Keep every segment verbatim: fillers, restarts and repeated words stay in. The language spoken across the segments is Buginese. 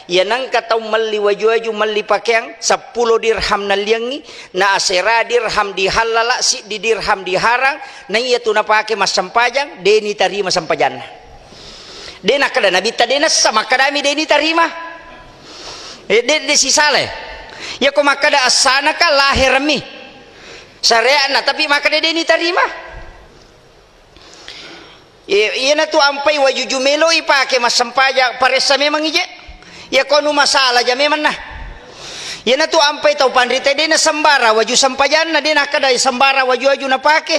Iya nengka tau melli waju-waju, melli pakeang, seppulo dirham nalliangngi, na asera dirham dihallala, siddi dirham diharang, na iya tu napake massempajang, de nitarima sempajanna. De nakkeda Nabitta, de nessa makkadami de nitarima. Eh, de, de sisale. Iyako makkeda essana ka laheremmi syariatna, tapi makkeda de nitarima. Iye, iyanatu ampai wajuju melo ipake massempajang, paressa memang ije. Iyako nu masalah ja memang nah. Iyanatu ampai tau panrita de na sembara waju sempajanna, de nakkeda sembara waju-waju napake.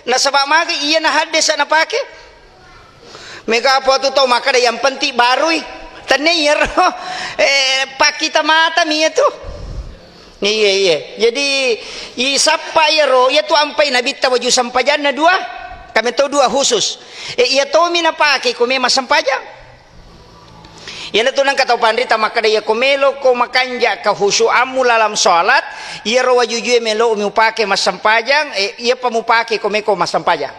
Nasaba magi iya na haddesa napake. Mega apa tu tau makkeda yang penting barui. Tenne iyaro. Eh, pakkita mata mi iyatu. Iya, iya. Jadi, isappa iyaro, iyatu ampai Nabitta waju sempajanna dua. Kami tau dua khusus. Eh, iya tomi napake ko memang sempajang. Iyanatu nengka tau panrita makkeda, iyako melo ko makanja kehusuammu lalam sholat, iyaro wajujue melo mupake massempajang, eh, iyapa mupake ko meko massempajang.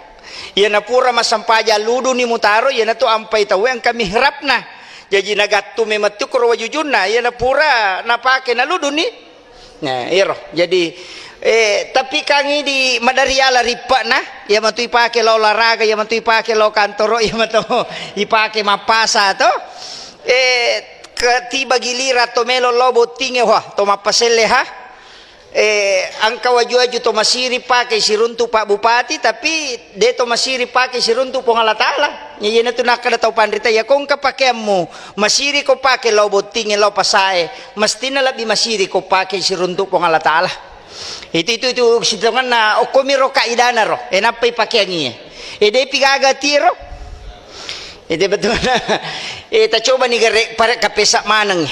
Iyana pura massempajang luduni mutaro, iyanatu ampai tauwe engka mihrabna. Jaji nagattu memettu koro wajujunna, iyana pura napake naluduni. Nah, iyaro. Jadi, eh, tapi kangi di madariala rippa'na, iya matu ipake lao olahraga, iya matu ipake lao kantoro, iya matu ipake mappasa to. Eh, ketiba giliran to melo lao bottinge, wah, to mappaselle ha. Eh, engka waju-waju to masiri pake siruntu Pak Bupati, tapi de to masiri pake siruntu Puang Allah Taala. Iyanatu nakkeda tau panrita, iyako engka pakeammu masiri ko pake lao bottinge, lao pasae, mestinna lebbi masiri ko pake siruntu Puang Allah Taala. Itu, itu, itu sitongenna okkomi ro kaidana ro. Eh, nappai pakeangie. Eh, depi gaga tiro. Itu betul. Eh, tacobani gare pare kapesa maneng.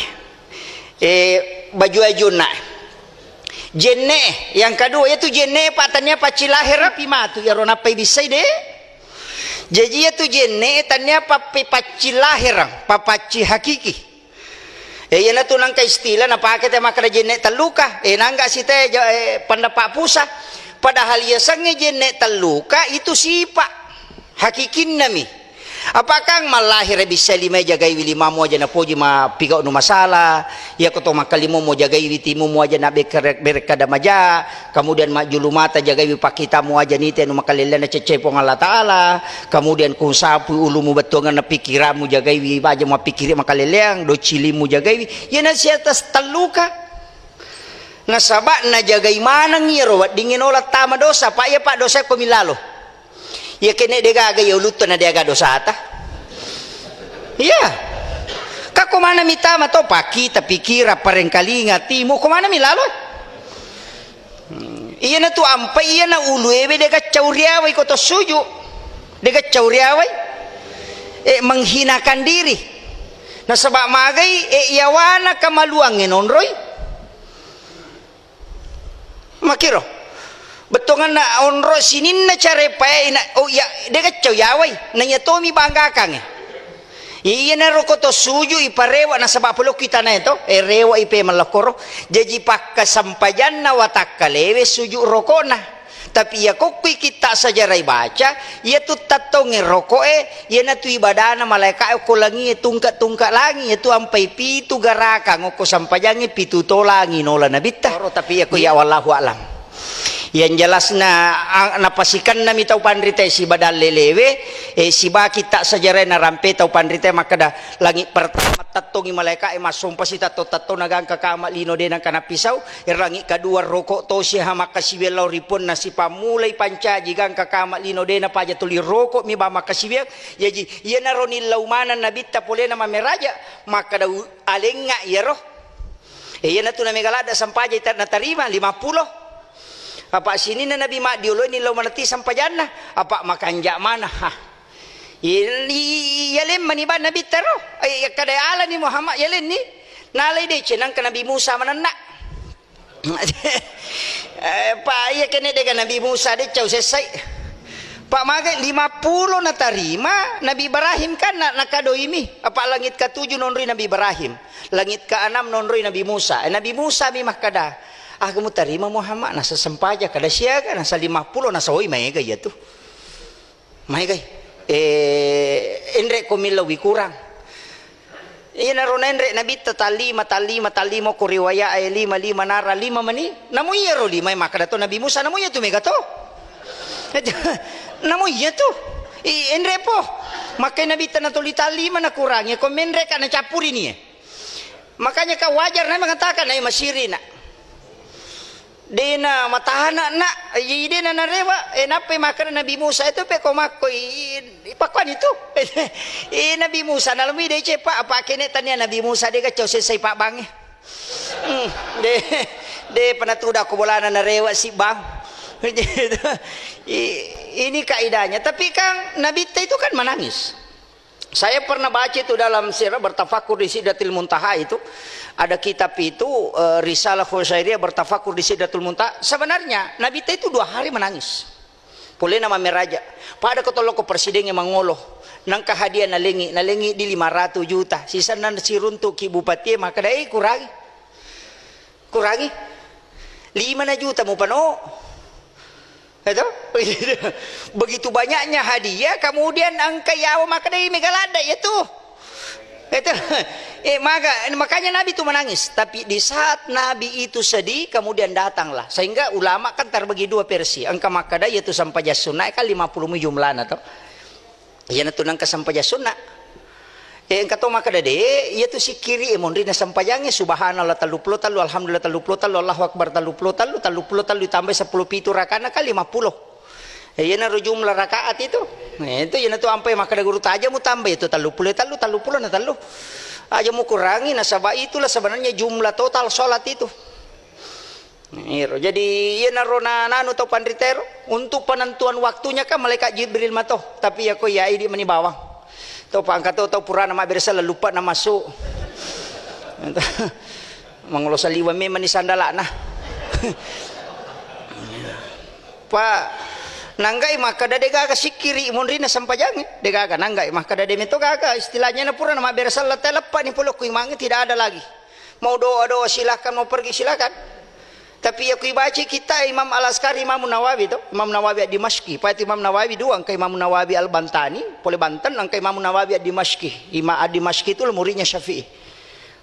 Eh, baju-bajunna. Jenne, yang kedua, yaitu jenne, Pak, tania pacci lahera, pi matu, iyaro nappai bissai, de. Jaji, yaitu jenne, tania pappi pacci lahera, papacci hakiki. Eh, iyanatu nangka istilah napake te makkeda jenne telluka. Eh, nangga site ja-, eh, pendapat pusa. Padahal yasengnge jenne telluka itu sipa hakikinnami. Apakang mallahire bissai limai jagaiwi limamu aja napoji mappigau nu masalah, iyako to makkalimomu jagaiwi timumu aja na bekkere-, berekkada maja, kemudian majjulu mata jagaiwi pakkitamu aja nite nu makalelleanna ceccai Puang Allah Taala, kemudian kun sapui ulumu bettuanganna pikiranmu jagaiwi aja mappikiri makalelleang, doccilimmu jagaiwi, iyana siatas telluka. Nasaba najagai maneng iyaro weddingnge nola tama dosa, pa iya pa dosa ko milalo. Iya kene degaga iya ulutta na deaga dosata. Iya. Ka ko mana mitama to pakkita pikira parengkalinga timu ko mana milalo. Hmm. Iyana tu ampa iyana uluewe dega cauriawai ko to suju. Dega cauriawai. E, menghinakan diri. Nasaba magai e iyawana kamaluangnge nonroi. Makiro. Bettuanganna onro sininna carepae ina, oh iya, de gaccau yawai. Na iya tomi banggakangnge. Iyanaro ko to suju iparewa nasaba polokki tanae to, e rewa ipe mallakkoro. Jaji pakkasempajanna watakkalewe suju rokona. Tapi iya kokkui kitta sajarah ibaca, iya tu tattongnge roko'e, iyanatu ibadana malaeka'e okko langie tungke-tungke langi, iyatu ampai pitu garakang okko sampajangnge pitu to langi nola nabitta. Oro, tapi iya ko iya, wallahu a'lam. Yang jelasna, a-, napasikennami tau panritae siba dalle lewe, e, siba kitta sajarah narampe tau panritae makkeda, langi pertama tattongi malaeka'e massompa si tatto-tatto nagangka kama lino de nangka nappisau, Erangi kadua roko tosi ha makkasiwiang lao ri puanna sipammulai pancaji gangka kama lino de napaja tuli roko mi ba makkasiwiang. Jaji iyanaro nillau maneng nabitta polena mameraja makkada u-, alengnga iyaro. E, iyanatu namega ladda sampaja ita-, natarima lima pulo. Apa sininna nabi maddioloi nillau maneti sampajanna. Apa makanja mana ha. I-, i-, i-, iyaleng mani ba nabitta ro. E, kada alani Muhammad yalenni. Nalai deceng nangka Nabi Musa manenna. Eh, pa iya kene dega Nabi Musa de cau sessai. Pa magai lima pulo natarima Nabi Ibrahim kan na-, nakadoimi. Apa langit ketujuh nonroi Nabi Ibrahim. Langit keenam nonroi Nabi Musa. Eh, Nabi Musa mi makkada, "Ah, kamu tarima Muhammad?" Nasa sempaja kada siaga, nasa lima pulo nasa oi maega iya tu. Maegai. Eh, enre ko millau wikurang. Iyanaro naenre Nabitta tallima, tallima, tallima ko riwayat e lima, lima nara, lima mani. Namo iyaro lima e makkeda to Nabi Musa, namo iya tu mega to. Namo iya tu. I, enre po. Makkai Nabitta natoli tallima nakurangi, ko menre ka nacappuri ni e. Makanya ka wajar na mengatakan, "Ai masiri na." Dena matahana na, i dena narewa, e nappai makkeda Nabi Musa itu pe ko makkoi, i, i pakkuani tu. E Nabi Musa nalami de cepa apa kene tania Nabi Musa de gacau sesai pabbange. Hmm, de, de pernah tuda ko bolana narewa si bang. I, ini kaidahnya. Tapi kan Nabi itu kan menangis. Saya pernah baca itu dalam sirah bertafakur di Sidratil Muntaha itu, ada kitab itu, eh, Risalah Khusairiyah bertafakur di Sidratul Muntaha. Sebenarnya Nabi itu dua hari menangis. Polena mammeraja. Pada ko toloko presiden yang mangolo, nangka hadiah nalengi, nalengi di lima ratus juta. Sisanna siruntuk ki bupati, maka dai kurangi. Kurangi. Lima na juta mupano. Itu? Begitu banyaknya hadiah, kemudian engka yawa maka dai mega ladda ya tu. Itu. Eh, maka, makanya Nabi itu menangis. Tapi di saat Nabi itu sedih, kemudian datanglah. Sehingga ulama kan terbagi dua versi. Engka makkeda yaitu sampajang sunna kan lima puluh mi jumlahna to. Iyanatu nangka sampajang sunna. Eh, engka to makkeda de, iyatu sikkiri e monrina sampajangnge, subhanallah telluppulo tellu, alhamdulillah telluppulo tellu, Allahu akbar telluppulo tellu, telluppulo tellu ditambai seppulo pitu rakana kan lima puluh. Eh, iyanaro jumlah rakaat itu. Eh, itu iyanatu ampai makkeda guru, aja mutambai itu telluppulo tellu, telluppulo na tellu. Aja mukurangi, nasaba itulah sebenarnya jumlah total sholat itu. Iro. Jadi iyanaro na nanu tau panritero untuk penentuan waktunya kan malaikat Jibril mato, tapi ya ko ya idi mani bawang. Tau pangka to tau purana mabbere sala lupa na masuk. Mangolo saliwa memang ni sandalana. Pa nanggai makkeda de gaga sikkiri monrina sampajangnge, de gaga nanggai makkeda de meto gaga istilahnya na purana mabbere sala teleppa ni polokku imangnge tidak ada lagi. Mau doa-doa silakan, mau pergi silakan. Tapi ya kui baca kita Imam Al-Askari, Imam Nawawi to, Imam Nawawi Ad-Dimashqi. Pati Imam Nawawi dua, engka Imam Nawawi Al-Bantani, pole Banten, engka Imam Nawawi Ad-Dimashqi. Imam Ad-Dimashqi itu muridnya Syafi'i.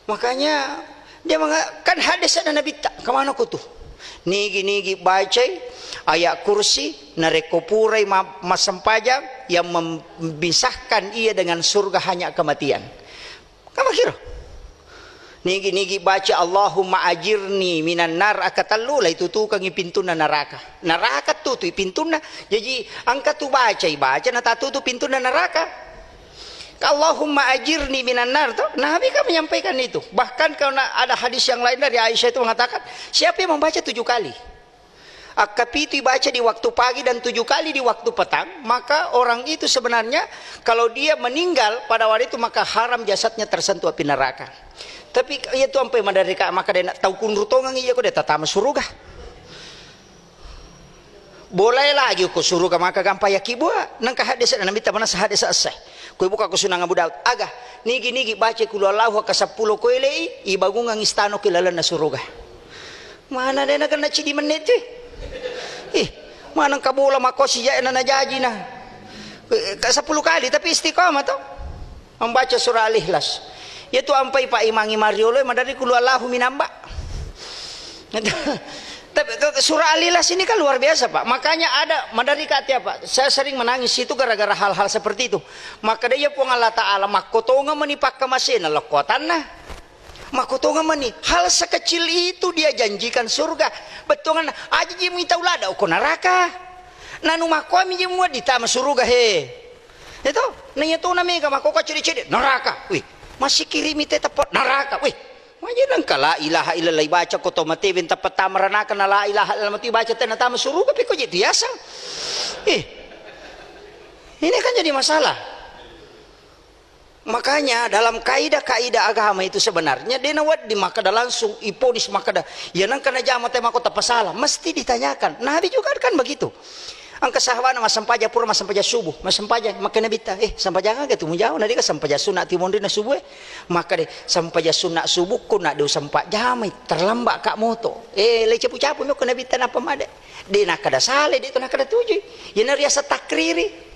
Makanya dia mengatakan hadis ada Nabi tak kemana ku tuh? Nigi-nigi bacai ayat kursi, narekko purai ma-, massempajang yang memisahkan ia dengan surga hanya kematian. Kamakiro? Nigi-nigi baca Allahumma ajirni minan nar aka tellu, lai tutukangi pintunna naraka. Naraka tutui pintunna. Jaji engka tu baca, ibaca na tatutu pintunna naraka. Ka Allahumma ajirni minan nar to. Nabi kan menyampaikan itu. Bahkan karena ada hadis yang lain dari Aisyah itu mengatakan, siapa yang membaca tujuh kali? Akka pitu ibaca di waktu pagi dan tujuh kali di waktu petang, maka orang itu sebenarnya kalau dia meninggal pada waktu itu maka haram jasadnya tersentuh api neraka. Tapi iya tu ampai madereka maka de na tau kunru tongeng iya ko de tatama suruga. Boleh lagi ko suruga maka gampang yaki bua. Nangka hadis na mita mana hadis asa. Kue buka ko sunang Abu Daud. Aga, nigi-nigi baca kulu Allahu ka seppulo ko elei, ibangungang istano ke lalenna suruga. Mana de na kena cidi menit tu. Ih, mana engka bola mako sijak na najaji na. Eh, ka sepuluh kali tapi istiqomah to. Membaca surah Al-Ikhlas. Iya tu ampai Pak Imang Imariolo madari kulu Allahu minamba. Tapi ke-, surah Al-Ikhlas ini kan luar biasa, Pak. Makanya ada madari kati apa? Saya sering menangis itu gara-gara hal-hal seperti itu. Maka dia Puang Allah Ta'ala makkotongeng meni pakkamasena lokkotanna. Makkotongeng meni, hal sekecil itu dia janjikan surga. Bettuanganna, aja ji muita ulada uko neraka. Nanu makkomi ji mua ditama suruga he. Itu, nanya tu na mega makko cede-cede neraka. Wih, masih kirimi te tepat neraka. Wih, maja nangka la ilaha illallah ibaca ko to mate ben tepat tama ranaka na la ilaha illallah mati baca tena tama suruga piko je biasa. Ih. Ini kan jadi masalah. Makanya dalam kaidah-kaidah agama itu sebenarnya de na wedding makkeda langsung iponis makkeda, ya nangka najama te mako tapasala, mesti ditanyakan. Nabi juga kan begitu. Engka sahabatna massempajang, pura massempajang subuh, massempajang, makkeda Nabitta, eh, sempajang aga tu mujama? Na de ka sempajang sunna timonri na subuh e. Makkeda, sempajang sunna subuh ko na de usempajamai, terlambat ka moto. Eh, le capu-capu mi ko Nabitta napa made. De nakkeda sale, de to nakkeda tujui. Iyana riaseng takriri.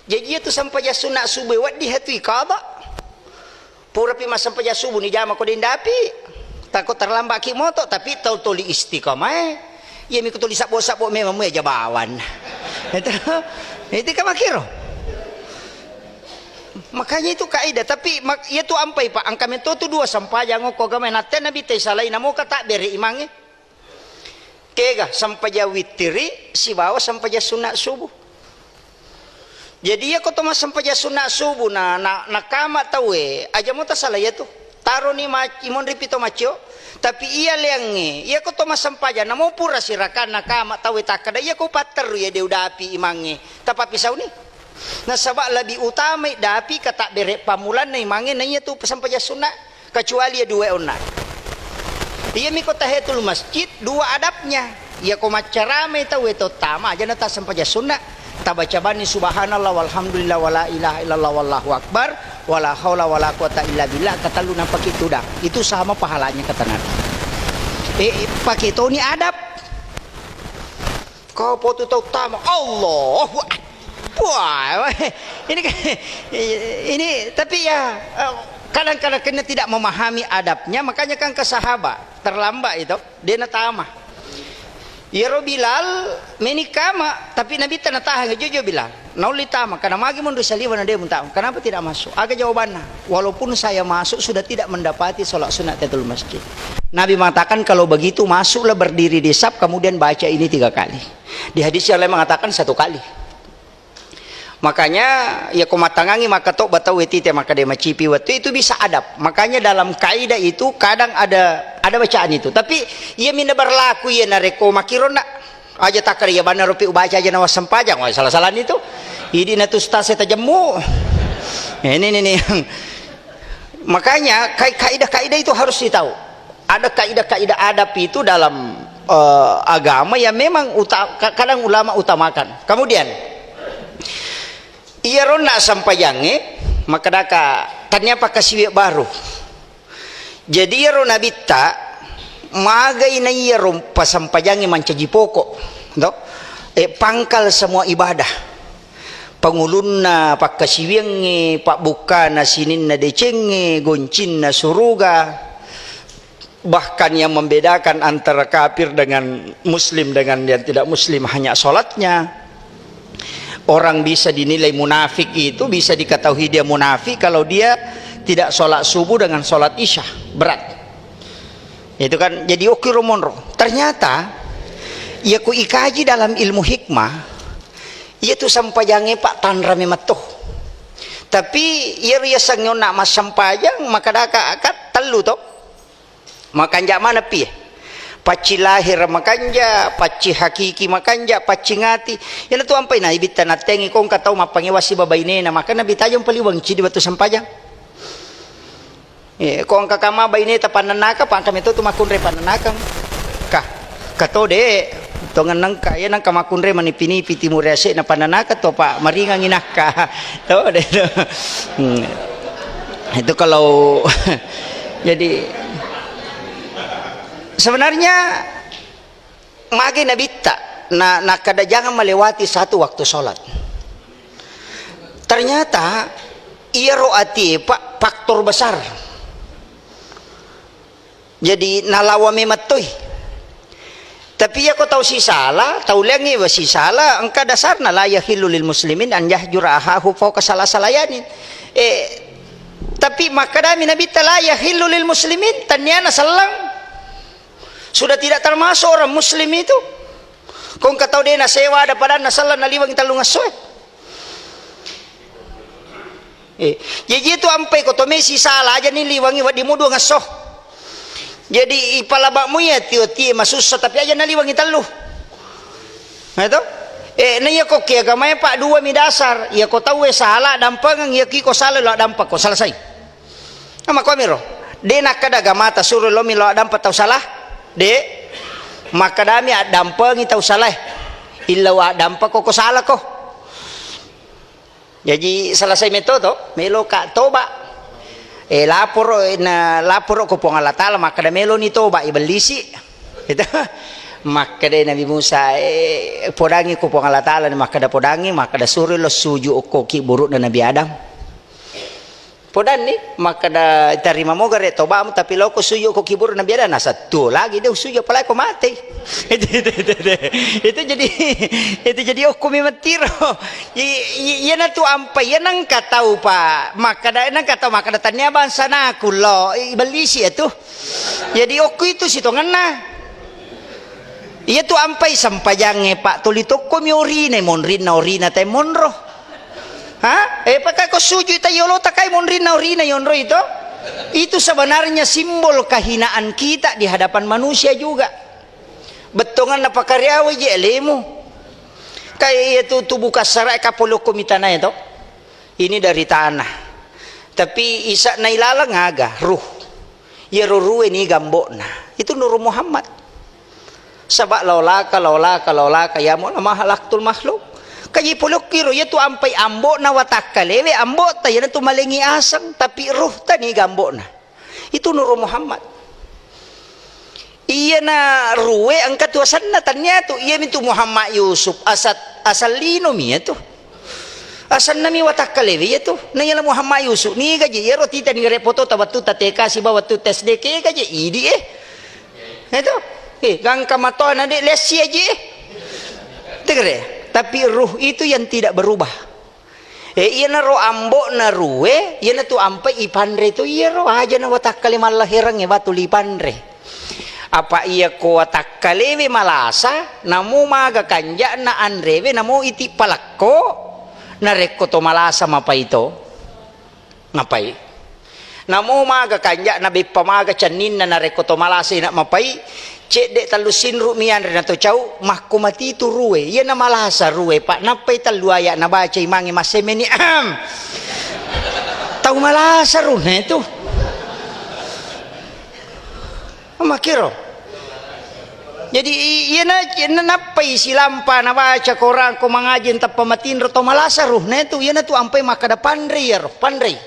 Jaji iyatu sempajang sunna subuh wedding hatu iqadha. Purapi massempajang subuh ni jama ko deng dapi. Tako terlambat ki moto, tapi tau toli istiqomah, eh. Iya miko toli sabbo-sabbo memang muya jabawan. Itu, itu kan makiro. Makanya itu kaidah, tapi mak-, iya tu ampai, Pak, angka metto tu dua sempajang ko agama natte Nabi te salai namo kata bere imange. Kega sempajang wittiri sibawa sempajang sunna subuh. Jadi iya ko to massempajang sunna subuh na, na, nakama tauwe, aja mo tasala iya tu. Taroni ma-, imonri pito macio, tapi iya leangnge, iya ko to massempajang namo pura sirakang nakama tauwe takkada iya ko patterru iya de udapi imangnge, tapappisauni. Nasaba lebih utamai dapi kata bere pammulanna imangnge na iya tu sempajang sunna. Kecuali iya dua onna. Iyami ko tahiyatul masjid, dua adabnya. Iya ko maccaramai tau, eh, to tama aja na tassempajang sunna. Tabaca bani subhanallah walhamdulillah wala ilaha illallah wallahu akbar wala haula wala quwata illa billah, katellu nampaki tudang. Itu sama pahalanya kata Nabi. Eh, eh, pakai toni adab. Kau potu tau tama, Allahu Ak-, wah, ini kan, ini, tapi ya, eh, kadang-kadang karena tidak memahami adabnya, makanya kan ke sahabat terlambat itu, dia natama. Iyaro Bilal menikama, tapi Nabi tena tahan, jujur Bilal. Nauli tama, karena magi munri saliwa na dia muntama. Kenapa tidak masuk? Aga jawabannya. Walaupun saya masuk, sudah tidak mendapati sholat sunat tahiyatul masjid. Nabi mengatakan, kalau begitu masuklah berdiri di saf, kemudian baca ini tiga kali. Di hadis yang lain mengatakan satu kali. Makanya, ya ko mattangangi maka to batau wetite maka de macipi wettu itu bisa adab. Makanya dalam kaidah itu kadang ada, ada bacaan itu. Tapi iya minna berlaku iya narekko makiro ndak. Aja takkada iya banna ropi ubaca aja nawassempajang. Wah, salah-salah itu. Idi na tu stas tajemmu. Ini, ini, ini. Makanya kai-, kaidah-kaidah itu harus ditahu. Ada kaidah-kaidah adab itu dalam, eh, agama yang memang uta-, ka-, kadang ulama utamakan. Kemudian, iyaro na sempajangnge, makkedaka, tania pakkasiwiang baru. Jadi, iyaro nabitta, magai na iyaro pasempajangnge mancaji pokok, to? Eh, pangkal semua ibadah. Pangulunna pakkasiwiangnge, pabbukkana sininna decengnge, goncinna suruga. Bahkan yang membedakan antara kafir dengan muslim dengan yang tidak muslim hanya sholatnya. Orang bisa dinilai munafik itu, bisa diketahui dia munafik kalau dia tidak sholat subuh dengan sholat isya. Berat. Itu kan jadi okkiro monro. Ternyata, iya ku ikaji dalam ilmu hikmah, iya tu sempajangnge, Pak, tanra memetto. Tapi iya riasengnge onna massempajang, makkedaka, kan tellu to. Makanja maneng pi. Pacci lahir makanja, pacci hakiki makanja, pacci ngati. Iyana tu ampai na ibitta nattengi ko engka tau mappangewa siba bainena, maka nabi tajeng paliweng cidi wettu sempajang. Eh, ko engka kama baineta pannennaka, pa engka meto tu makkunrai pannennakang. Ka, ka to de, tongeng nengka, iya nengka makkunrai manipi-nipi timur ase na pannennaka to, pa maringangi nakka. To de to. Hmm. Itu kalau jadi sebenarnya magi nabitta na, nakkada jangan melewati satu waktu sholat. Ternyata iyaro atie, Pak, faktor besar. Jadi nalawa memettoi. Tapi iya ko tau sisala, tau leangngi wa sisala, engka dasarna la yahillu lil muslimin an yahjura ahahu fauqa salasa layanin. Eh, tapi makkadami nabitta la yahillu lil muslimin, tanniana selleng. Sudah tidak termasuk orang muslim itu. Ko engka tau de nasewa ada padanna selleng naliwangi tellung essoe. Eh, jaji itu ampai ko tomesi sala aja ni liwangi wedding mudu ngesso. Jadi ipalabak mu ya tio tie masussa tapi aja naliwangi tellu. Nah itu. Eh, na iya ko ki agamae, Pak, dua mi dasar. Iya ko tauwe sala dampengeng, iya ki ko sala lo dampa ko selesai. Nah, makomiro. De nakkada agamata suro lomi lo dampa tau salah. De. Makkadami addampengi tau salah. Illa wa dampa ko ko sala ko. Jaji selesai metto to, meloka toba. Eh, laporo, eh, na laporo ko Puang Allah Taala, makkada meloni toba, ibellisi. Gitu. Makkada Nabi Musa, eh, podangi ko Puang Allah Taala, makkada podangi, makkada suro lo suju okko ki burukna Nabi Adam. Podanni makkeda, tarima moga re tobamu, tapi loko sujud ko kiburu Nabi Adam, nasattu lagi de sujud, apalagi ko mate. Itu, itu, itu, itu. Itu jadi, itu jadi okko mi mattiro. I- i- iyana tu ampai, iya nangka tau pa makkeda, nangka tau makkeda, tania bangsa naku lo, i- bellisi ya tu. Jadi okko itu sitongenna. Iya tu ampai sempajangnge, Pak, tuli tokko mi orina, monrinna orina te monro. Ha? Eh, pakai ko sujud ta yolo takai monrinna orina yonro itu. Itu sebenarnya simbol kehinaan kita di hadapan manusia juga. Bettonganna pakariawa je lemu. Kayak iya tu tubuh kasara kapolokko mitana itu. Ini dari tanah. Tapi isa nailaleng aga ruh. Iyaro ruwe niga ambo'na. Itu Nurul Muhammad. Saba laulaka, laulaka, laulaka, ya mo lama halaktul makhluk. Kaji polokkiro, iya tu ampai ambo'na watakkalewe, ambo'ta, iyanatu malengi aseng, tapi ruhta niga ambo'na. Itu Nurul Muhammad. Iyana ruwe engka tu asenna, tania tu, iya mitu Muhammad Yusuf, asat, asal lino mi iya tu. Asannami watakkalewe iya tu. Na iyala Muhammad Yusuf, niga je, iyaro tita ni gare foto ta wettu ta T K siba wettu ta S D, kega je, idi eh. Itu. Eh, gangka matoana de lessi aje eh. Tegere. Tapi ruh itu yang tidak berubah. Eh, iyanaro ambo'na ruwe, iyanatu ampai ipanre tu iyaro, aja na watakkale mallaherang e batu lipanre. Apa iya ko watakkalewe malasa, namo maga kanja'na anrewe, namo iti palakko, narekko to malasa mapai to, mapai. Namo maga kanja'na beppa maga cenninna, narekko to malasa ina mapai, cedde tellu sinru mi anre na to cau, makko matitu ruwe, iyana malasa ruwe, Pak, nappai tellu ayat nabaca imange massemeni, ahem. Tau malasa ruhna itu. Makkiro. Jadi, i- iyana, iyana nappai silampa nabaca Korang ko mangaji tappa matinro to malasa ruhna itu, iyanatu ampai makkada panrei iyaro, panrei.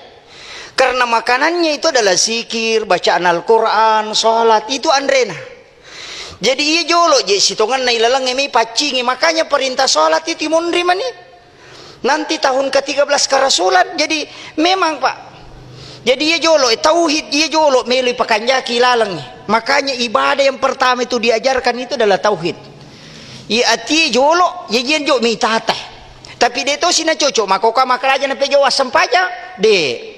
Karena makanannya itu adalah zikir, bacaan Al-Quran, sholat, itu anrena. Jadi iya jolo je sitongenna ilalengnge mi paccingi, makanya perintah sholat itu monri mani. Nanti tahun ketiga belas kerasulan. Jadi memang, Pak. Jadi iya jolo, eh, tauhid iya jolo melo ipakanjaki laleng. Makanya ibadah yang pertama itu diajarkan itu adalah tauhid. Iya ati jolo, iya jian jo mitata. Tapi de tosi na cocok, maka oka makaraja na pejo wassempajang. De.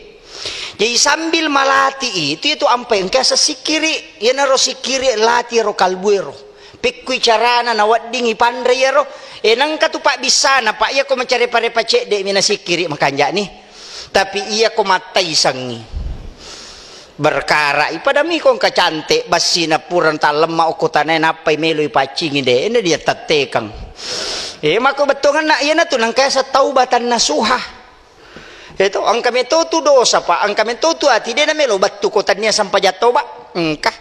Jadi sambil malati itu, itu ampai engka sikkiri, iyanaro sikkiri lati ro kalbuero. Pekkui carana naweddingi panre iyaro. E, nengka tu pabbissana, Pak, iyako macarepa-repa cedde mi nasikkiri makanjani. Tapi iyako mattaisangi. Berkara ipada miko engka cante, bassina purang tallemma okko tanae nappai melo ipaccingi de, ende dia tattekang. E, mako bettuanna iyanatu nengka yaseng taubatan nasuha. Eto, engka metotu dosa, Pak, engka metotu ati, de namelo bettu ko tania sempajang toba. Engka.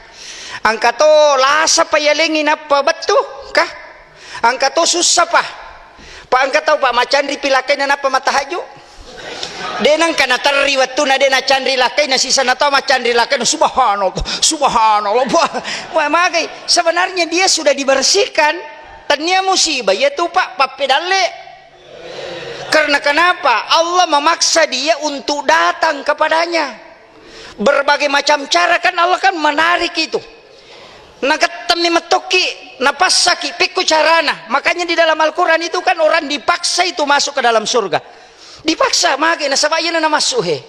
Engka to lasa pa yalengi nappa bettu, kah? Engka to sussa pa. Pak, engka tau, Pak, macanri pi lakkaina nappa matahaju. De nengka naterri wettuna de nacanri lakkaina, sisana tau macanri lakkaina, subhanallah, subhanallah. Wah, wah, magai. Sebenarnya dia sudah dibersihkan. Tania musibah, iya tu, Pak, pappedalle. Karena kenapa? Allah memaksa dia untuk datang kepadanya. Berbagai macam cara kan Allah kan menarik itu. Nagettemmi mettokki, napassaki, pekko carana. Makanya di dalam Al-Quran itu kan orang dipaksa itu masuk ke dalam surga. Dipaksa, mage, nasaba iyana namassu he.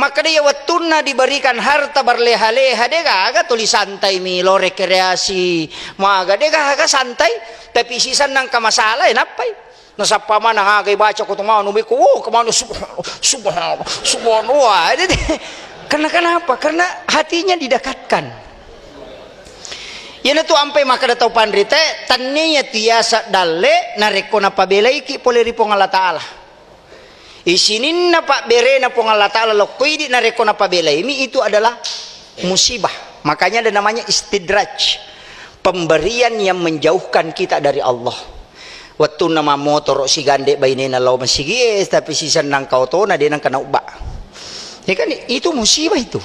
Maka dia wettunna diberikan harta berleha-leha, de gaga tuli santai mi, lo rekreasi, maga, de gaga santai, tapi sisan nangka masalah, e, nappai. Nasappa maneng aga ibaca ko tomanu miko, oh, kemana, subhanallah, subhanallah, subhanallah. Wah, jadi, karena kenapa? Karena hatinya didekatkan. Iyanatu ampai makkeda tau panrite, tannia tiasa dalle narekko napabelaiki pole ri Puang Allah Ta'ala. Isininna pabberena Puang Allah Ta'ala lokkoidi narekko napabelaimi itu adalah musibah. Makanya ada namanya istidraj. Pemberian yang menjauhkan kita dari Allah. Wettunna mammotoro sigande bainena lao masigie, tapi sisennang kaotona de nengka naubba. Ya kan, itu musibah itu.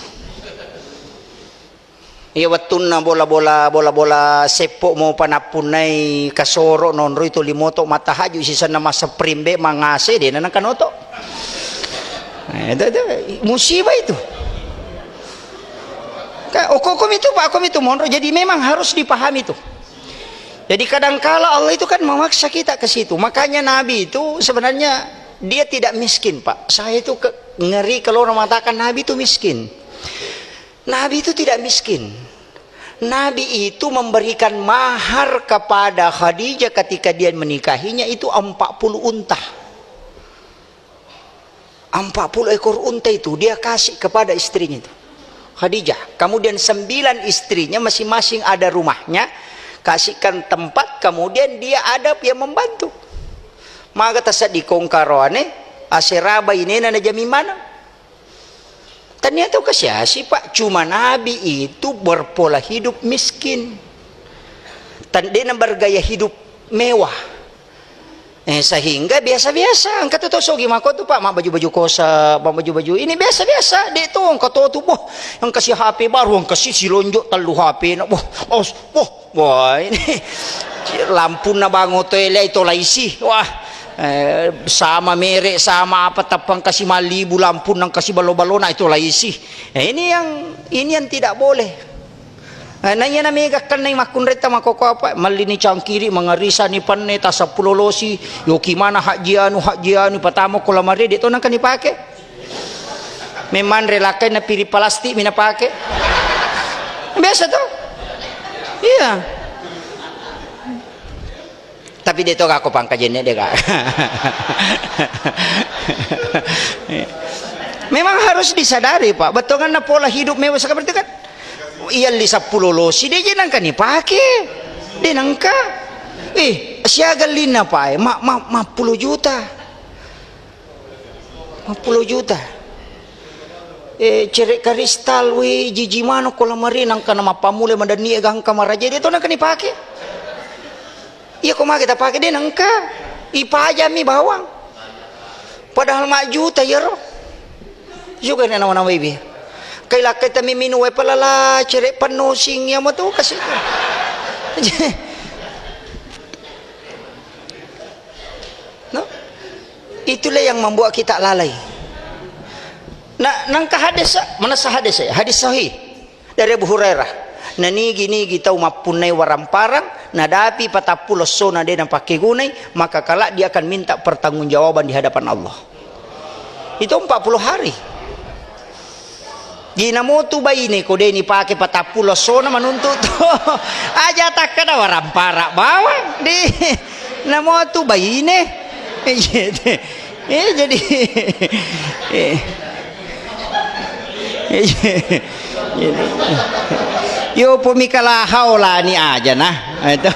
Iya, wettunna bola-bola, bola-bola seppo mopa nappunnai kasoro nonroi tuli moto matahaju sisenna massepring be mangase de nengka noto. Eh, itu, itu musibah itu. Ka-, okko-, okkomi itu, Pak, okkomi itu monro. Jadi memang harus dipahami itu. Jadi kadangkala Allah itu kan memaksa kita ke situ. Makanya Nabi itu sebenarnya dia tidak miskin, Pak. Saya itu ke-, ngeri kalau orang mengatakan Nabi itu miskin. Nabi itu tidak miskin. Nabi itu memberikan mahar kepada Khadijah ketika dia menikahinya itu empat puluh unta. Empat puluh ekor unta itu dia kasih kepada istrinya itu, Khadijah. Kemudian sembilan istrinya masing-masing ada rumahnya, kasihkan tempat, kemudian dia ada yang membantu. Maga tasedding kongkaroane, aseraba inena na jami maneng. Tania tau kasiasi, Pak. Cuma Nabi itu berpola hidup miskin. Tan-, dena bergaya hidup mewah. Eh, sehingga biasa-biasa, engka to, to sogi mako tu, Pak, ma baju-baju kosa, ma baju-baju ini biasa-biasa, de to, engka to tu, boh, engka si H P baru, engka si, si lonjo tellu H P na, boh, os, boh, wah, ini lampunna bango to ele to laisi, wah, eh, sama merek, sama apa, tappa engka si malibu lampunna, engka si balo-balona, itu laisi. Eh, ini yang, ini yang tidak boleh. Eh, na iyana mega kennai makkunraitta makkokko apa, mellini cangkiri, mangarisani penne, tasappulo losi, yoki mana hajji anu, hajji anu, patama ko lamari, de to nengka nipake. Memanre lakkai na piring plastik mi napake. Biasa to? Iya. Tapi de to gakko pangkajenne de ga. Memang harus disadari, Pak. Bettuanna pola hidup mewah seperti itu kan. Iya li seppulo losi de je nengka nipake. De nengka. Eh, siaga linna, Pak, eh? Ma, ma, ma puluh juta. Ma puluh juta. Eh, cere karistal, wi, jiji mano ko lamari nengka na mappamule madanni e gangka maraja de to nengka nipake. Iya ko mage tapake de nengka. Ipajami bawang. Padahal majjuta iyaro. Juga ni nawa-nawa ibi. Kai lakkai tami minung wae palala cere penno sing iya matu kasi. No? Itulah yang membuat kita lalai. Na, nengka hadis, manessa hadis, hadis sahih. Dari Abu Hurairah, nanigi-nigi tau mappunnai waramparang, nadapi patappulo essona de napakkegunai, maka kelak dia akan minta pertanggungjawaban di hadapan Allah. Itu empat puluh hari. Di namotu baine ko de nipake patappulo essona manuntut to. Aja takkeda warampara bawang. Di namotu baine. Eh, jadi, eh, eh, jadi, yo, pomika lahao lani aja nah. Itu.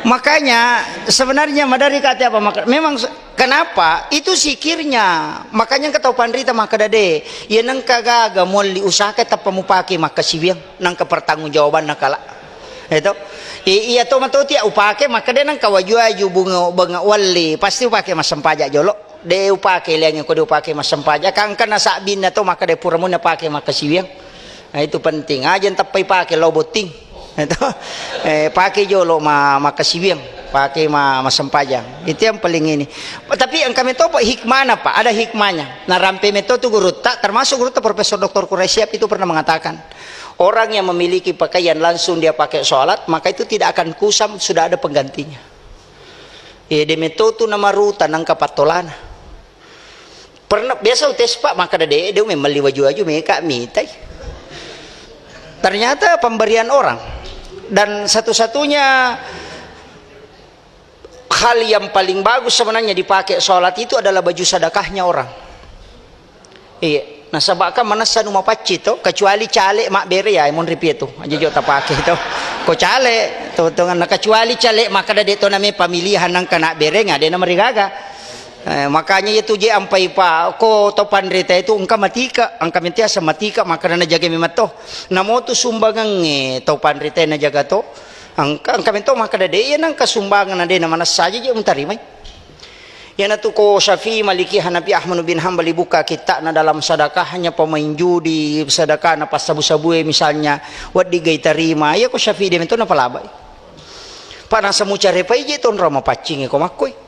Makanya sebenarnya madari kate apa maka-, memang se-, kenapa? Itu sikirnya. Makanya engka tau panrita makkeda de, iya nengka gaga mualli usaka tappa mupake makkasiwiang, nengka pertanggungjawabanna kala. Itu. I-, iya to matoti upake makkeda nengka waju-waju bunga, bunga walli, pasti upake massempajang jolo. De upake liangnge ko de upake massempajang. Kan engka nasabbinna to makkeda pura muna pake makkasiwiang. Nah, itu penting. Aja tappai pake lao botting. Itu. Eh, pake jolo ma-, makkasiwiang, pake ma-, massempajang. Itu yang paling ini. Tapi engka metto pa hikmahna, Pak. Ada hikmahnya. Narampe metto tu gurutta, termasuk gurutta Profesor Doktor Quraisysiab itu pernah mengatakan, orang yang memiliki pakaian langsung dia pakai sholat, maka itu tidak akan kusam, sudah ada penggantinya. Iya, de metto tu namaruta nengka pattolana. Pernah, biasa utes, Pak, makkeda de, de memang melli waju-waju meka mitai. Ternyata pemberian orang. Dan satu-satunya hal yang paling bagus sebenarnya dipakai sholat itu adalah baju sedekahnya orang. Iya, nasaba kan manessa nu mapacci to, kecuali caleg mabbere ya, monri piye tu, aja jo tapake to. Ko caleg, to, to, na kecuali caleg makkeda de to name pemilihan nengka nabbereng, de namarigaga. Eh, makanya itu je ampai pa, ko to panrita itu engka matika, engka mentiasa matika, makkeda najaga memang to. Namo tu sumbangangnge to panrita najaga to. Engka, engka mento makkeda de, iya nengka sumbangan na de namanessa aja je mutarimai. Iyanatu ko Syafi'i, Maliki, Hanafi, Ahmad bin Hanbal, buka kitta'na dalam sedekahnya pemain judi, sedekahna passabu-sabue misalnya, wedding gai tarima, iya ko Syafi'i de mento napalabai. Pa nasa mucarepai je tonra mapaccingi ko makkoi.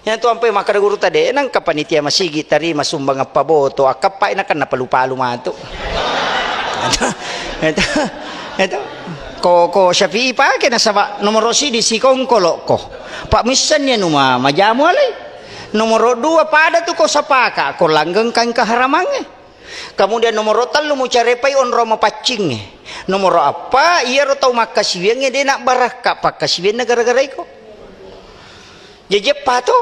Iyatu ampai makkeda gurutta, de' nengka panitia masigi tarima sumbangeng paboto, akkappai nakenna palu-palu matu. Itu, itu, itu. Ko, ko Syafi'i pake nasaba nomoro sidi sikongkolo ko. Pak missenni anu ma-, majamu alai. Nomoro dua pada tu ko sapaka ko langgeng kain keharamangnge. Kemudian nomoro tellu mucarepai onrong mapaccingnge. Nomoro eppa iyaro tau makkasiwiangnge de' nabbarakka pakkasiwianna gara-gara iko. Jaji eppa to.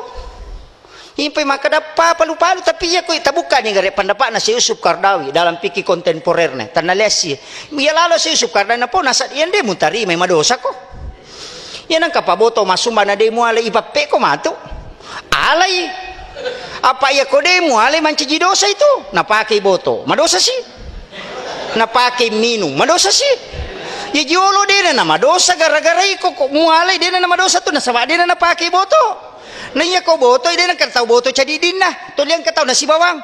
Impai makkeda eppa palu-palu, tapi iya koi tabukkani gare pendapatna Syekh Yusuf Qaradawi dalam fikih kontemporerne. Tanna leassi. Iya lalo Syekh Yusuf Qaradawi napo nasa iya de' mutarimai madosa ko. Iya nengka paboto massumbang na de' mualai ipappeko matu. Alai. Apa iya ko de' mualai mancaji dosa itu? Napakei boto. Madosa si? Napakei minung. Madosa si? Iya jolo de'na na madosa gara-gara iko ko mualai de'na na madosa tu nasaba de'na napakei boto. Na iya ko boto de'na engka tau boto cadiddinna. Toliang engka tau nasibawang.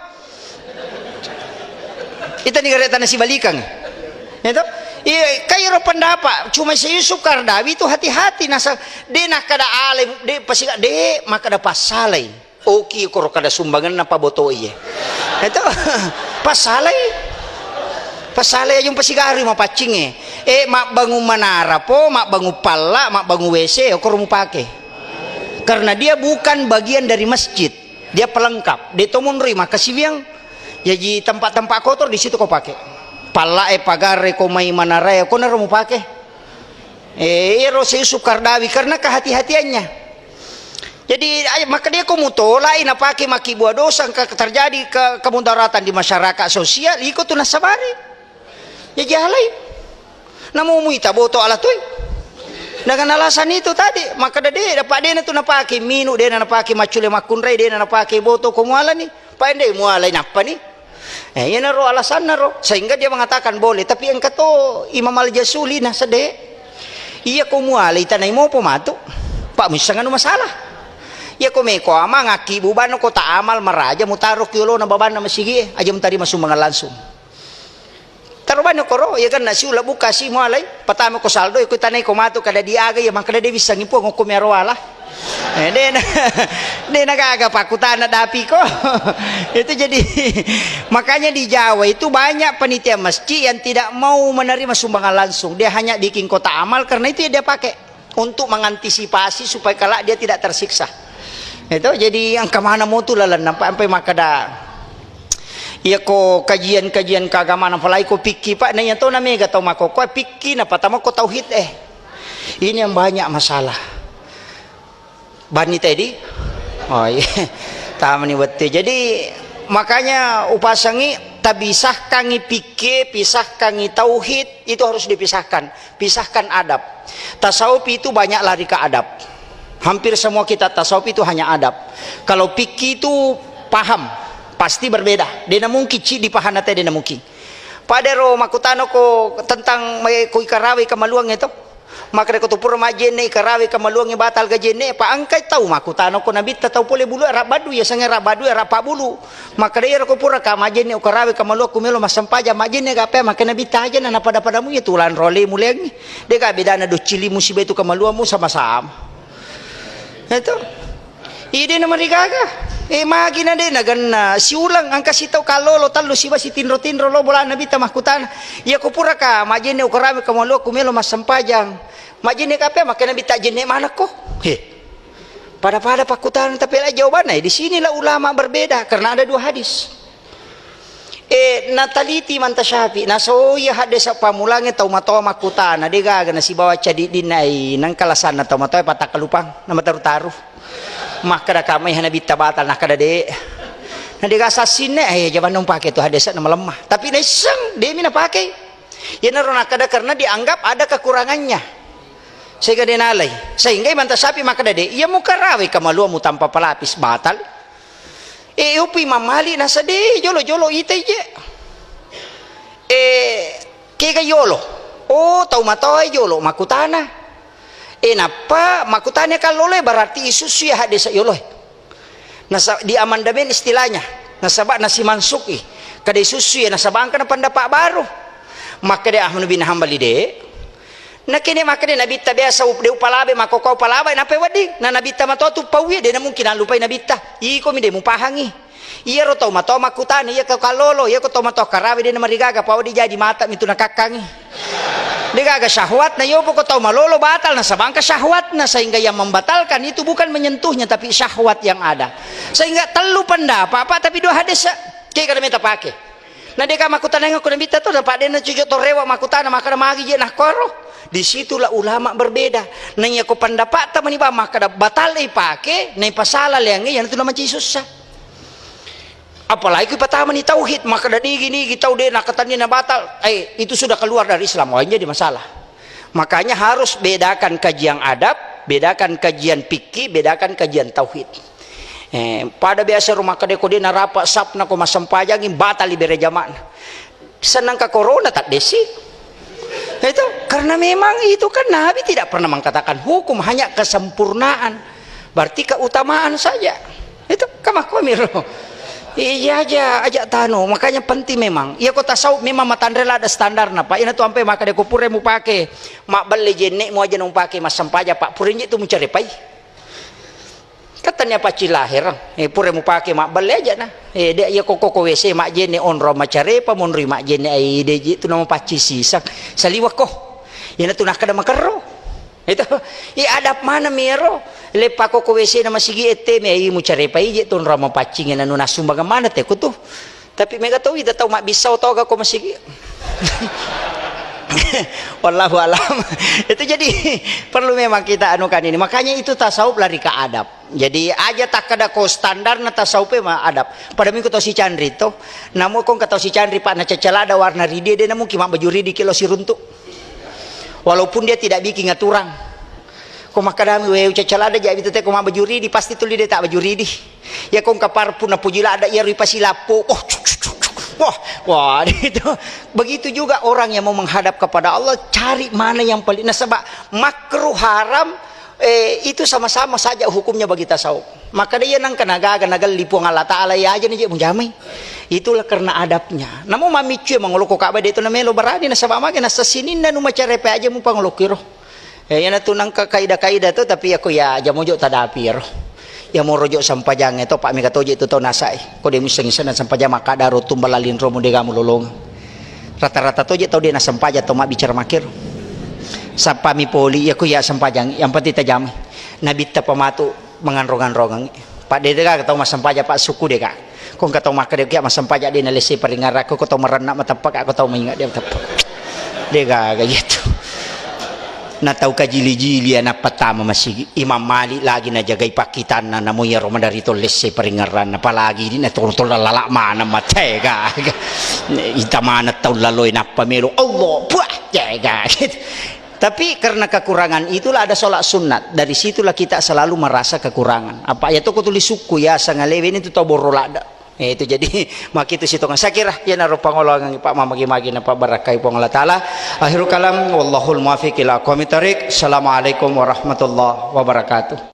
Itani gare' tana sibalikang. Ya to? Iya, kairo pendapat. Cuma si Yusuf Qaradawi itu hati-hati nasa de' nakkeda alai, de' pasiga, de' makkeda passalai. Oki koro kada sumbangenna pabotoi. Ya to? Passalai. Passalai ajung pasigarui mapaccingnge. Eh, mabbangun manara po, mabbangun palla, mabbangun W C, okoro mupake. Karena dia bukan bagian dari masjid. Dia pelengkap. De' to monroi makkasiwiang. Jaji tempat-tempat kotor di situ ko pake. Pallae, pagarre, ko mai manarae, ko naro mupake. Eh, iyaro Syekh Yusuf Qaradawi karena kehati-hatiannya. Jadi, ay-, maka dia ko mutolai napake makkibua dosa, engka terjadi ke-, kemudaratan di masyarakat sosial, iko tu nasabari. Jaji alai. Namo muita boto alatoi. Dengan alasan itu tadi, makkeda de', dapat de'na tu napake minung, de'na napake maccule makkunrai, de'na napake boto ko mualani. Paendei mualai nappani. Eh, iyanaro alasanna ro, sehingga dia mengatakan boleh. Tapi engka to Imam Al-Jazuli na sede. Iya ko mualai tanai mopo matu. Pak muisseng anu masalah. Iya ko meko amang akkibu bano kota amal maraja mutaro ki olona babanna masigie, aja mutarima sumbangan langsung. Taro bani koro, iya kan nasi ula buka si mualai, patama ko saldo, iko tanai ko matu kada diaga, iya mangkada de' wissangi puang ko miaro wala. Eh, de' na, de' na gaga pakkutana dapi ko. Itu jadi, makanya di Jawa itu banyak panitia masjid yang tidak mau menerima sumbangan langsung. Dia hanya bikin kotak amal, karena itu ya dia pakai untuk mengantisipasi supaya kelak dia tidak tersiksa. Itu jadi engka mana motu lalenna, ampai, ampai makkeda, iya ko kajian-kajian keagamaan, apalagi ko fikih, Pak, na iya to na mega tau makkokkoe fikih, na patama ko tauhid, eh. Ini yang banyak masalah. Bani tadi? Oh iya. Tamani wette. Jadi, makanya upasangi, tabisahkangi fikih, pisahkangi tauhid, itu harus dipisahkan. Pisahkan adab. Tasawuf itu banyak lari ke adab. Hampir semua kitab tasawuf itu hanya adab. Kalau fikih itu paham, pasti berbeda. De' na mungkin ci dipaham nate, de' na mungkin. Padero makkutano ko tentang me-, ko ikarawe kamaluang itu. Makkeda ko tu pura majjenne ikarawe kamaluangnge batal ga jenne, pa engkai tau makkutana ko nabitta tau pole bulu ara baddu, iya sengnge ara baddu, ara pabbulu. Makkeda iyaro ko pura ka majjenne ukarawe kamaluakku melo massempajang, majjenne ga pe makkeda nabitta aja na napada-padamu iya tulang role mulengngi. De ga bedana doccilimu siba itu kamaluammu sama-sama. Itu. Ide na marigaga. Eh, magi na de na ganna siulang engka sitau kallolo tellu siba sitinro-tinro lo bola nabitta makkutana. Iya ko puraka majjenne ukarame kamaluakku melo massempajang. Majjenne kape makkeda nabitta jenne manakko. He. Pada-pada pakkutana tapi la jawabanna, eh, di sinilah ulama berbeda karena ada dua hadis. Eh, nataliti Imam Syafi'i, nasoi haddesa pammulangnge tau matoa makkutana, de gaga nasibawa cadiddinna, ai, nengka lasanna tau matoa patakkalupang, namataru-taru. Makkeda kamai ha nabitta batal, nakkeda de. Na de gaga sassinne, eh, jamanna umpake tu haddesa na malemma. Tapi naisseng, demi napake. Iyanaro nakkeda karena dianggap ada kekurangannya. Sehingga de nalai. Sehingga Imam Syafi'i makkeda de, iya mukarawe kamaluamu tanpa pelapis, batal. Eh, upi Imam Malik naseddi jolo-jolo itai je. Eh, kega yolo. Oh, tau matoa jolo makkutana. Eh, nappa makkutana kallolo, berarti isussu ya haddesa yolo. Nasa-, di amandemen istilahnya. Nasaba nasimansuki. Kada isussu ya nasaba engka na pendapat baru. Makkeda Ahmad bin Hambali de. Nakene makkeda Nabitta biasa up-, de upalabe makkokko upalabe nappa wedding. Na Nabitta matoa tu pauwi, de na mungkin allupai Nabitta. Iko mi de mupahangi. Iyaro tau matoa makkutana, iya ko kallolo, iya ko tau matoa karawe de na marigaga, pao de jadi mata mi tu nakakkangi. De gaga syahwatna, iyo poko tau malolo batal nasaba engka syahwatna, sehingga yang membatalkan itu bukan menyentuhnya tapi syahwat yang ada. Sehingga tellu pendapat, Pak, tapi dua hadis. Ke kada meta pake. Na deka makkutanainga ko Nabitta to, na paddenna cujo to rewa makkutana makkeda magi je nakkoro. Disitulah ulama berbeda. Na iya ko pendapatna mani ba makkeda batal ipake, na ipasala leangnge, iyanatu na maci sussa. Apalagi ku ipatamani tauhid, makkeda nigi-nigi tau de nakkatenni na batal, eh, itu sudah keluar dari Islam, oh, jadi masalah. Makanya harus bedakan kajian adab, bedakan kajian fikih, bedakan kajian tauhid. Eh, pada biasa rumah kede ko de narapa sapna ko massempajangi batali bere jama'na. Senang ka corona tak desi. Itu karena memang itu kan Nabi tidak pernah mengatakan hukum, hanya kesempurnaan. Berarti keutamaan saja. Itu kamakkomiro. Iya aja, aja tano. Makanya penting memang. Iya ko tasawuf memang matanre lada standarna, Pak. Ina tu ampe maka de ko pure mupake. Mabbelle jenne mu aja na mupake massempaja, Pak. Pure je tu mucarepai. Katanya paccing lahir, eh, pura mupake mabbelle aja na. Eh, de iya ko ko W C majjenne onro macarepa, monroi majjenne ai de ji tu nama paccing sisang. Saliwakko. Iyana tu nakkeda makerro. Itu. I adab mana mero? Leppa ko ko W C na masigi ette me ai mucarepa ije tu onro mapaccing anu nasumbangan mana te ko tu. Tapi mega tau ida tau mabbissau toga ko masigi. Wallahu alam. Itu jadi perlu memang kita anukan ini. Makanya itu tasawuf lari ke adab. Jadi aja takkeda ko standarna tasawuf e ma adab. Pada minggu tau sicanri to. Namu ko engka tau sicanri, Pak, na cacalada warna ridi, de na mungkin mabbaju ridi ki lo siruntuk. Walaupun dia tidak bikin aturan. Ko makkedami, "We, ucacalada jabi tete ko mabbaju ridi," pasti tuli de tak baju ridi. Ya ko engka parfum na puji lada, iya rui pasi lappo. Oh, cuk, cuk, cuk, cuk. Wah, wah, itu. Begitu juga orang yang mau menghadap kepada Allah, cari mana yang paling, nasaba makruh haram, eh, itu sama-sama saja hukumnya bagi tasawuf. Maka dia nang kena gaga nagalli Puang Allah Ta'ala, ya aja ni je mujamai. Itulah karena adabnya. Namu mamiccu mangoloko Ka'bah de itu namelo barani, nasaba mage nasa sininna nu macarepa aja mu pangolokiro. Eh, iyanatu nengka kaida-kaida tu, tapi aku ya aja mojo tadapi ro. Ya morojo sampajang itu, Pak, mega toje tu tau nasai. Ko de museng-iseng sampajang makkada ro tumbala linromu de gamu lolong. Rata-rata toje tau de nasampajang tau mabbicara makir. Sappami poli, ya ku ya sampajang, yang penting tajami. Nabitta pamatu manganrong-anrongang. Pak, de gaga tau massampaja, Pak, suku de gaga. Ko engka tau makkeda kia massampaja de nalesse paringarang, ko tau marenna mateppa, ko tau mainga de mateppa. De gaga itu. Na tau kajili-jili anak pertama masigi. Imam Malik lagi najagai pakkitanna, namo iyaro madari to lesse paringarang, apalagi di na tol-tol lala mana mate gaga. Ita mana tau laloi nappa melo. Allah, puah, de gaga gitu. Tapi karena kekurangan itulah ada sholat sunat. Dari situlah kita selalu merasa kekurangan. Apa ya toko tuli sukku ya sangalewe ini tu tau borro lada. Eh, itu jadi maki itu sitongan. Saya kira ya naro pangolongan Pak mamagi-magi na Pak barakai Puang Allah Ta'ala. Akhirul kalam, wallahul muwaffiq ila aqwamit thariq. Assalamualaikum warahmatullahi wabarakatuh.